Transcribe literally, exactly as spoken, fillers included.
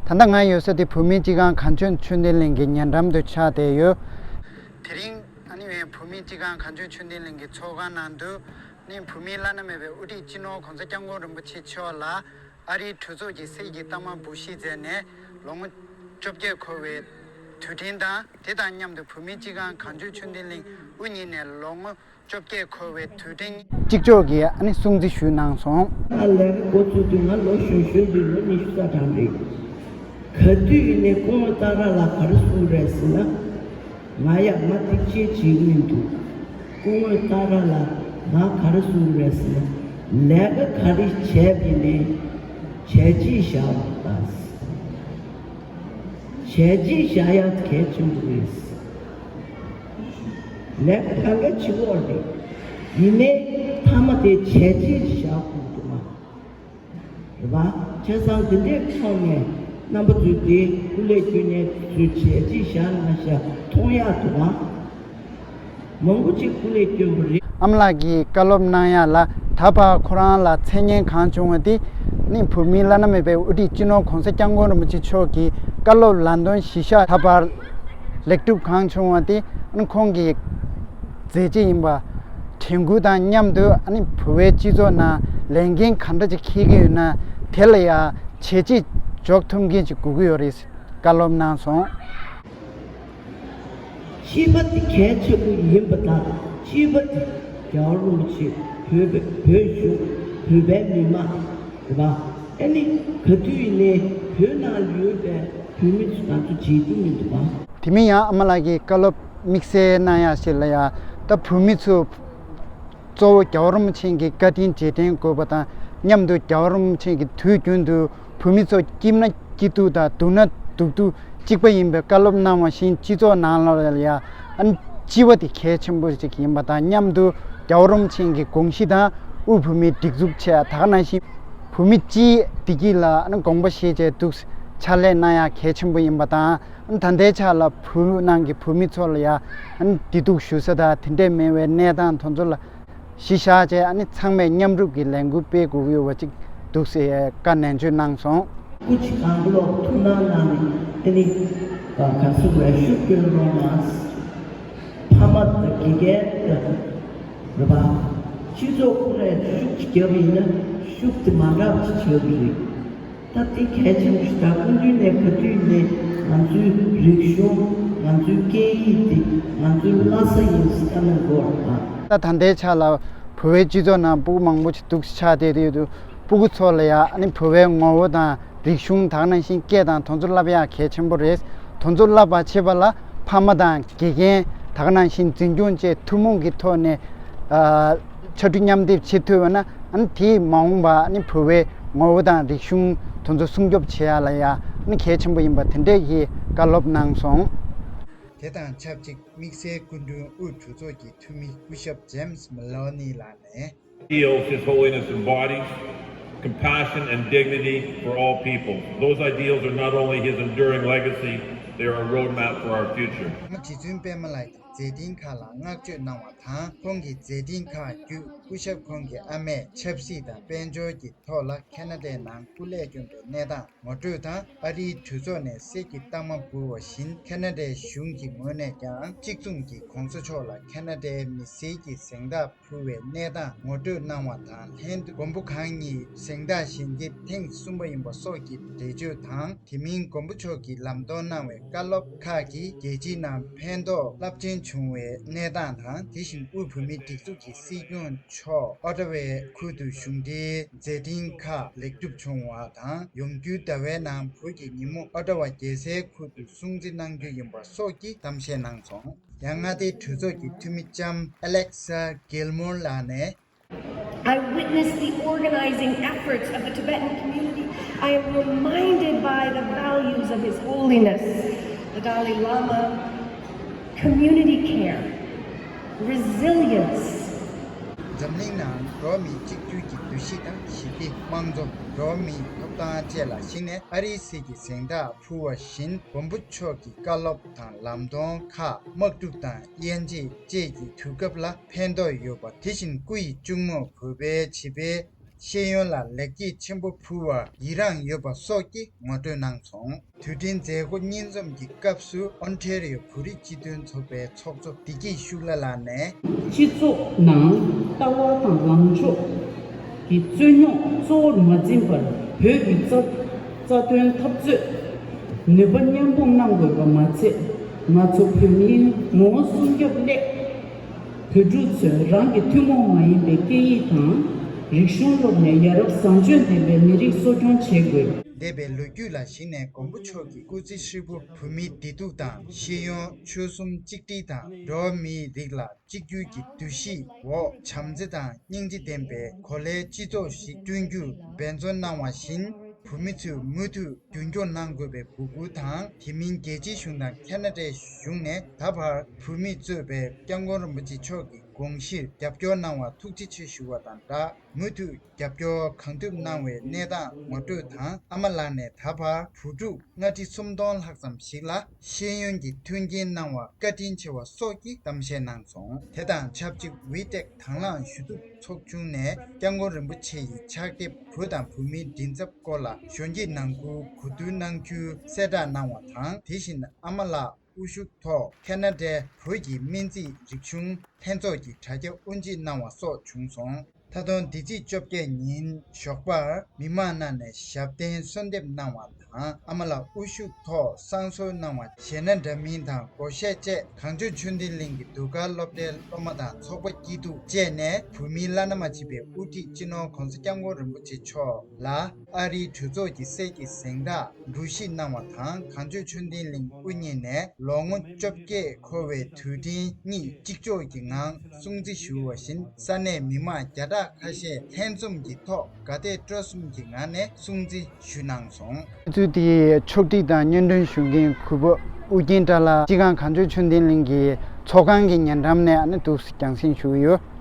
ད་ལྟ་ང་ཡོད་ས་དེ་བོད་མིའི་སྤྱི་ཁང་གངས་ལྗོངས་ཆོས་ལྡན་གླིང་གི་ཉེ་འགྲམ་དུ་ཆགས་བསྡད་ཡོད། དེ་རིང་ཨ་ནི་བོད་མིའི་སྤྱི་ཁང་གངས་ལྗོངས་ཆོས་ལྡན་གླིང་གི་ཚོགས་ཁང་ནང་དུ་ནི་བོད་མིའི་བླ་ན་མེད་པའི་དབུ་ཁྲིད་སྤྱི་ནོར་༸གོང་ས་༸སྐྱབས་མགོན་རིན་པོ་ཆེ་མཆོག་ལ་ཨ་རིའི་གྲོས་ཚོགས་ཀྱི་གསེར་གྱི་རྟགས་མ་འབུལ་བཞེས་མཛད་ནས་ལོ་ངོ་བཅོ་བརྒྱད་འཁོར་བའི་དུས་དྲན་དང་། དེ་དང་མཉམ་དུ་བོད་མིའི་སྤྱི་ཁང་གངས་ལྗོངས་ཆོས་ལྡན་གླིང་དབུ་བརྙེས་ནས་ལོ་ངོ་བཅོ་བརྒྱད་འཁོར་བའི་དུས་དྲན་གཅིག་ལྕོགས་ཀྱིས་ཨ་ནི་སྲུང་བརྩི་ཞུས་གནང་སོང་། ང་ལས་ཀ་འགོ་བཙུགས་དུས་ང་ལོ་གཞོན་གཞོན་གྱི་ལོ་ཉི་ཤུ་རྩ་གྲངས་རེད། ག་དུས་ཡིན་ནའི་སྐུ་ངོ་སྟག་ར་ལགས་ག་རེ་གསུངས་རེད་ཟེར་ན། ང་ཡ་མ་ཐིག་ཅེས་བྱེད་ཀྱི་མི་འདུག་སྐུ་ངོ་སྟག་ར་ལགས་ང་ག་རེ་གསུངས་རེད་ཟེར་ན། ལས་ཀ་ག་རེ་བྱས་པ་ཡིན་ནའི་བྱས་རྗེས་བཞག་པ་དང་། བྱས་རྗེས་བཞག་ཡ་གལ་ཆེན་པོ་རེད། ལས་ཀ་གང་ག་བྱེད་དགོས་རེད། ཡིན་ནའི་མཐའ་མ་དེ་བྱས་རྗེས་བཞག་དགོས་འདུག་མ་རེད་པ། བྱས་ཙང་དེ་འདྲའི་ཐོག་ནས་རྣམ་པ་ཚོས་དེ་སྐུ་ལས་བསྐྱོན་ནས་ཚོས་བྱས་རྗེས་བཞག་གནང་ཤག་མཐོང་ཡག་འདུག་མ། མང་པོ་ཅིག་སྐུ་ལས་བསྐྱོན་པ་རེད། ཨ་མ་ལགས་ཀྱིས་བཀའ་སློབ་གནང་ཡ་ལ་ད་བར་ཁོ་རང་ལ་མཚན་སྙན་གང་བྱུང་བ་དེ་ནི་བོད་མིའི་བླ་ན་མེད་པའི་དབུ་ཁྲིད་སྤྱི་ནོར་༸གོང་ས་༸སྐྱབས་མགོན་རིན་པོ་ཆེ་མཆོག་གི་བཀའ་སློབ་ལམ་སྟོན་གཞི་བཞག་ད་བར་ལེགས་གྲུབ་གང་བྱུང་བ་དེ་ནི་ཁོང་གི་མཛད་རྗེས་ཡིན་པ་དྲན་སྐུལ་དང་མཉམ་དུ་ནི་བོད་པའི་སྤྱི་ཚོགས་ནང་ལས་འགན་གང་འདྲ་ཅིག་འཁྱེར་གྱི་ཡོད་ན་དེ་ལ་ཡང་བྱས་རྗེས་འཇོག་ཐུབ་མཁན་ཅིག་དགོས་ཀྱི་ཡོད་རེད། བཀའ་སློབ་གནང་སོང་། སྤྱི་པ་དེ་གལ་ཆེན་པོ་ཡིན་པ་དང་། སྤྱི་པ་དེ་རྒྱལ་བ་རིན་པོ་ཆེ་བོད་པའི་བོད་གཞུང་། བོད་པའི་མི་མང་རེད་པ། ཨ་ནི་ག་དུས་ཡིན་ནའི་བོད་ནང་ཡོད་པའི་བོད་མི་ཚོ་དང་ཚོ་བརྗེད་རྒྱུ་མི་འདུག་པ། དེ་མིན་ཡང་ཨ་མ་ལགས་ཀྱིས་བཀའ་སློབ་དམིགས་བསལ་གནང་ཡག་ཞིག་ལ་ཡང་ད་བོད་མི་ཚོ་གཙོ་བོ་རྒྱལ་བ་རིན་པོ་ཆེ་གི་བཀའ་དྲིན་རྗེས་དྲན་དགོས་པ་དང་མཉམ་དུ་རྒྱལ་བ་རིན་པོ་ཆེ་གི་དུས་རྒྱུན་དུ་བོད་མི་ཚོ་སྐྱིད་ན་སྐྱིད་སྡུག་དང་སྡུག་ན་སྡུག་སྡུག་གཅིག་པ་ཡིན་པའི་བཀའ་སློབ་གནང་བ་བཞིན་སྤྱི་ཚོགས་ནང་ལ་ཡང་སྤྱི་པ་དེ་གལ་ཆེན་པོ་ཞིག་ཡིན་པ་དང་མཉམ་དུ་རྒྱལ་བ་རིན་པོ་ཆེ་གི་དགོངས་གཞི་དང་དབུས་བོད་མིའི་སྒྲིག་འཛུགས་བྱས་ད་ག་ནང་བཞིན་བོད་མི་སྤྱིའི་བདེ་སྐྱིད་ལ་དགོངས་པ་བཞེས་བྱས་འདུག་ཕྱག་ལས་གནང་ཡག་གལ་ཆེན་པོ་ཡིན་པ་དང་། ད་ལྟའི་ཆ་ལ་བོད་ནང་གི་བོད་མི་ཚོ་ལ་ཡང་བདེ་སྡུག་ཞུ་ས་དང་དེ་འདྲས་མེད་པའི་གནས་སྟངས་དེ་ཚོ་ལ་གཞི་བཞག་བྱས་ཚང་མས་མཉམ་རུབ་ཀྱི་ལས་འགུལ་སྤེལ་དགོས་ཀྱི་ཡོད་པ་ཅིག་འདུག་ཟེར་བཀའ་ནན་བརྗོད་གནང་སོང་། སྐུ་མཁྱེན་གང་བློ་ཐུགས་སྣང་གནང་ནས་དེ་ནི་ག་སུ་བས་ཤུགས་སྐྱོན་རོགས་གནང་། ཕ་མ་དང་དགེ་རྒན་དང་རེད་པ། སྤྱི་ཚོགས་ཀུན་ལས་ཤུགས་ཅིག་བརྒྱབ་ཡིན་ན་ཤུགས་དེ་མ་འདྲ་བ་ཅིག་བྱ་གི་རེད། ད་དེ་གལ་ཆེན་པོ་ཞིག་ད་སྐུ་མདུན་ནས་ག་དུས་ནས་ང་ཚོའི་རིག་གཞུང་། ང་ཚོའི་སྐད་ཡིག་དེ་ང་ཚོའི་བླ་གཟའ་ཡིན་ཟེར་བཀའ་གནང་དགོས་རེད་ད། ད་ད་ལྟའི་ཆ་ལ་བོད་པའི་སྤྱི་ཚོགས་ནང་སྤུ་གུ་མང་པོ་ཞིག་འདུག་ཆགས་བསྡད་དུས་སྤུ་གུ་ཚོ་ལ་ཡང་བོད་པའི་ངོ་བོ་དང་རིག་གཞུང་དག་ནང་བཞིན་སྐད་དང་དེ་ཚོ་བསླབ་ཡག་གལ་ཆེན་པོ་རེད། དེ་ཚོ་བསླབ་པ་བྱེད་པ་ལ་ཕ་མ་དང་དགེ་རྒན་དག་ནང་བཞིན་འཛིན་སྐྱོང་བཅས་ཐུན་མོང་གི་ཐོག་ནས་ཕྱར་གྲུ་མཉམ་འདེགས་བྱེད་ཐུབ་པ་ན་ཨ་ནི་དེས་མ་འོངས་པ་ཨ་ནི་བོད་པའི་ངོ་བོ་དང་རིག་གཞུང་དེ་ཚོ་སྲུང་སྐྱོབ་བྱེད་ཡ་ལ་ཡ་ཨ་ནི་གལ་ཆེན་པོ་ཡིན་པ་དེ་འདྲས་ཀྱི་བཀའ་སློབ་གནང་སོང་། དེ་དང་ཆབས་ཅིག་དམིགས་བསལ་སྐུ་མགྲོན་དབུས་གྲོས་ཚོགས་ཀྱི་འཐུས་མི་སྐུ་ཞབས་James Maloney་ལགས་ནས། Ideals His Holiness embodies compassion and dignity for all people. Those ideals are not only his enduring legacy, they are a roadmap for our future. མ་རྗེ་བཙུན་པད་མ་ལགས་ཀྱི་མཛད་འཕྲིན་ཁག་ལ་བསྔགས་བརྗོད་གནང་བ་དང་། ཁོང་གི་མཛད་འཕྲིན་ཁག་བརྒྱུད་སྐུ་ཞབས་ཁོང་གི་ཨ་མས་ཆབ་སྲིད་དང་དཔལ་འབྱོར་གྱི་ཐོག་ལ་ཁེ་ན་ཌའི་ནང་སྐུ་ལས་བསྐྱོན་པའི་གནས་སྟངས་ངོ་སྤྲོད་དང་། ཨ་རིའི་གྲོས་ཚོགས་ནས་གསེར་གྱི་རྟགས་མ་ཕུལ་བ་བཞིན་ཁེ་ན་ཌའི་གཞུང་གི་ངོས་ནས་ཀྱང་གཅིག་མཚུངས་ཀྱིས་གོང་ས་མཆོག་ལ་ཁེ་ན་ཌའི་མི་སེར་གྱི་གཟེངས་རྟགས་ཕུལ་བའི་གནས་སྟངས་ངོ་སྤྲོད་གནང་བ་དང་ལྷན་དུ་མགོན་པོ་གང་ཉིད་གཟེངས་རྟགས་ཞལ་འདེབས་ཐེངས་གསུམ་པ་ཡིན་པ་སོགས་ཀྱི་འགྲེལ་བརྗོད་དང་། དེ་མིན་མགོན་པོ་མཆོག་གིས་ལམ་སྟོན་གནང་བའི་བཀའ་སློབ་ཁག་གིས་རྒྱལ་སྤྱིའི་ནང་ཕན་ཐོགས་རླབས་ཆེན་བྱུང་བའི་གནས་སྟངས་དང་། དེ་བཞིན་དབུས་བོད་མིའི་སྒྲིག་འཛུགས་ཀྱི་སྲིད་སྐྱོང་མཆོག་ཨོ་ཊ་ཝའི་ཁུལ་དུ་གཞུང་འབྲེལ་མཛད་འཕྲིན་ཁག་ལེགས་གྲུབ་བྱུང་བ་དང་། ཡོང་རྒྱུའི་ཟླ་བའི་ནང་བོད་ཀྱི་ཉིན་མོ་ཨོ་ཊ་ཝ་རྒྱལ་སའི་ཁུལ་དུ་སྲུང་བརྩི་གནང་རྒྱུ་ཡིན་པ་སོགས་ཀྱི་གཏམ་བཤད་གནང་སོང་། ཡང་མངའ་སྡེའི་གྲོས་ཚོགས་ཀྱི་འཐུས་མི་ལྕམ་Alexa Gilmore་ལགས་ནས། I witness the organizing efforts of the Tibetan community. I am reminded by the values of His Holiness, the Dalai Lama, community care, resilience. འཛམ་གླིང་ནང་འགྲོ་བ་མིའི་གཅིག་གྱུར་གྱི་འདུ་ཤེས་དང་། ཞི་བདེ། དམངས་གཙོ། འགྲོ་བ་མིའི་ཐོབ་ཐང་བཅས་ལ་གཞིགས་ནས་ཨ་རིའི་གསེར་གྱི་གཟེངས་རྟགས་ཕུལ་བ་བཞིན། མགོན་པོ་མཆོག་གི་བཀའ་སློབ་དང་ལམ་སྟོན་ཁག་དམག་འཁྲུག་དང་དབྱེ་འབྱེད་བཅས་ཀྱི་དུས་སྐབས་ལ་ཕན་ཐོགས་ཡོད་པ། དེ་བཞིན་སྐུ་ཡི་གཅུང་མོ་བོད་པའི་བྱིས་པའི་ ཤེས་ཡོན་ལ་ལེགས་སྐྱེས་ཆེན་པོ་ཕུལ་བར་ཡི་རངས་ཡོད་པ་སོགས་ཀྱི་ངོ་སྤྲོད་གནང་སོང་། དུས་དྲན་མཛད་སྒོ་གཉིས་འཛོམས་ཀྱི་སྐབས་སུ་ཨོན་ཊེ་རི་ཡོ་བོད་རིགས་སྤྱི་མཐུན་ཚོགས་པའི་ཚོགས་གཙོ་བདེ་སྐྱིད་ཤུགས་ལྷ་ལགས་ནས། སྤྱི་ཚོགས་ནང་ལྟ་བ་དང་ལངས་ཕྱོགས་ཀྱི་རྩོད་རྙོག་གཙོ་བོར་མ་འཛིན་པར། བོད་ཀྱི་རྩ་རྩ་དོན་འཐབ་རྩོད་ནུས་པ་མཉམ་སྤུངས་གནང་དགོས་པ་མ་ཚད། ང་ཚོ་བོད་མིའི་ངོ་བོ་སྲུང་སྐྱོབ་སླད། བོད་ཕྲུག་ཚོས་རང་གི་ཐུན་མོང་མ་ཡིན་པའི་སྐད་ཡིག་དང་། རིག་གཞུང་སློབ་ནས་ཡ་རབས་བཟང་སྤྱོད་ལྡན་པའི་མི་རིགས་གསོ་སྐྱོང་བྱེད་དགོས། འདས་པའི་ལོ་རྒྱུས་ལ་གཞིགས་ནས་མགོན་པོ་མཆོག་གི་སྐུ་ཚེ་ཧྲིལ་པོ་བོད་མིའི་བདེ་སྡུག་དང་། ཤེས་ཡོན། ཆོལ་གསུམ་གཅིག་སྒྲིལ་དང་། འགྲོ་བ་མིའི་རིགས་ལ་གཅིག་གྱུར་གྱི་འདུ་ཤེས་འོག་བྱམས་བརྩེ་དང་སྙིང་རྗེ་ལྡན་པའི་གོ་ལའི་སྤྱི་ཚོགས་ཤིག་བསྐྲུན་རྒྱུར་འབད་བརྩོན་གནང་བ་བཞིན། བོད་མི་ཚོས་མུ་མཐུད་རྒྱུན་འཁྱོངས་གནང་དགོས་པའི་འབོད་སྐུལ་དང་། དེ་མིན་རྒྱལ་སྤྱིའི་གཞུང་དང་ཁ་ན་ཌའི་གཞུང་ནས་ད་བར་བོད་མིས་གཙོས་པའི་སྐྱབས་མགོན་རིན་པོ་ཆེ་མཆོག་གི་དགོངས་གཞིར་རྒྱབ་སྐྱོར་གནང་བར་ཐུགས་རྗེ་ཆེ་ཞུ་བ་དང་སྦྲགས། མུ་མཐུད་རྒྱབ་སྐྱོར་གང་ཐུབ་གནང་བའི་གནས་སྟངས་ངོ་སྤྲོད་དང་། ཨ་མ་ལགས་ནས་ད་བར་བུ་ཕྲུག་ལྔ་ཁྲི་སུམ་སྟོང་ལྷག་ཙམ་ཞིག་ལ་ཤེས་ཡོན་གྱི་མཐུན་རྐྱེན་གནང་བར་བཀའ་དྲིན་ཆེ་བ་སོགས་ཀྱི་གཏམ་བཤད་གནང་སོང་། དེ་དང་ཆབས་ཅིག་ཝི་ཊེག་དང་བླངས་ཞུ་གཏུག་ཚོགས་ཆུང་ནས་སྐྱབས་མགོན་རིན་པོ་ཆེ་ཡི་ཕྱག་དེབ་བོད་དང་བོད་མིའི་མགྲིན་ཚབ་སྐོར་ལ་གཞོན་སྐྱེས་ནང་ཁུལ་གོ་བསྡུར་གནང་རྒྱུའི་གསལ་བསྒྲགས་གནང་བ་དང་། དེ་བཞིན་ཨ་མ་ལགས་དབུ་བཞུགས་ཐོག་ཁ་ན་ཌའི་བོད་ཀྱི་སྨན་རྩིས་རིག་གཞུང་ལྷན་ཚོགས་ཀྱི་དྲ་རྒྱ་དབུ་འབྱེད་གནང་བ་སོགས་བྱུང་སོང་། མཐའ་སྟོང་འདི་ཚེས་བཅོ་བརྒྱད་ཉིན་ཞོགས་པར་མི་མང་རྣམས་ནས་ཞབས་བརྟན་གསོལ་འདེབས་གནང་བ་དང་། ཨ་མ་ལགས་དབུ་བཞུགས་ཐོག་བསང་གསོལ་གནང་བ། གཞས་སྣ་འདྲ་མིན་དང་སྒོར་གཞས་བཅས་གངས་ལྗོངས་ཆོས་ལྡན་གླིང་གི་ཟློས་གར་སློབ་གྲྭའི་སློབ་མ་དང་ཚོགས་པ་སྐྱིད་སྡུག་བཅས་ནས་བོད་མིའི་བླ་ན་མ་མཆིས་པའི་དབུ་ཁྲིད་སྤྱི་ནོར་༸གོང་ས་༸སྐྱབས་མགོན་རིན་པོ་ཆེ་མཆོག་ལ་ཨ་རིའི་གྲོས་ཚོགས་ཀྱི་གསེར་གྱི་གཟེངས་རྟགས་འབུལ་བཞེས་གནང་བ་དང་། གངས་ལྗོངས་ཆོས་ལྡན་གླིང་དབུ་བརྙེས་ནས་ལོ་ངོ་བཅོ་བརྒྱད་འཁོར་བའི་དུས་དྲན་གཉིས་གཅིག་ལྕོགས་ཀྱི་ངང་སྲུང་བརྩི་ཞུ་བ་བཞིན། ས་གནས་མི་མང་བརྒྱ་ཕྲག་ཁ་ཤས་ལྷན་འཛོམས་ཀྱི་ཐོག་དགའ་དད་སྤྲོ་གསུམ་གྱི་ངང་ནས་སྲུང་བརྩི་ཞུས་གནང་སོང་། གནས་ཚུལ་དེའི་ཕྱོགས་སྒྲིག་དང་སྙན་སྒྲོན་ཞུ་མཁན་གུས་པ་ཨུ་རྒྱན་བཀྲ་ལགས། སྤྱི་ཁང་གངས་ལྗོངས་ཆོས་ལྡན་གླིང་གི་ཚོགས་ཁང་གི་ཉེ་འགྲམ་ནས་ཨ་ནི་འདུག་སེ་རྒྱང་སྲིང་ཞུ་གི་ཡོད།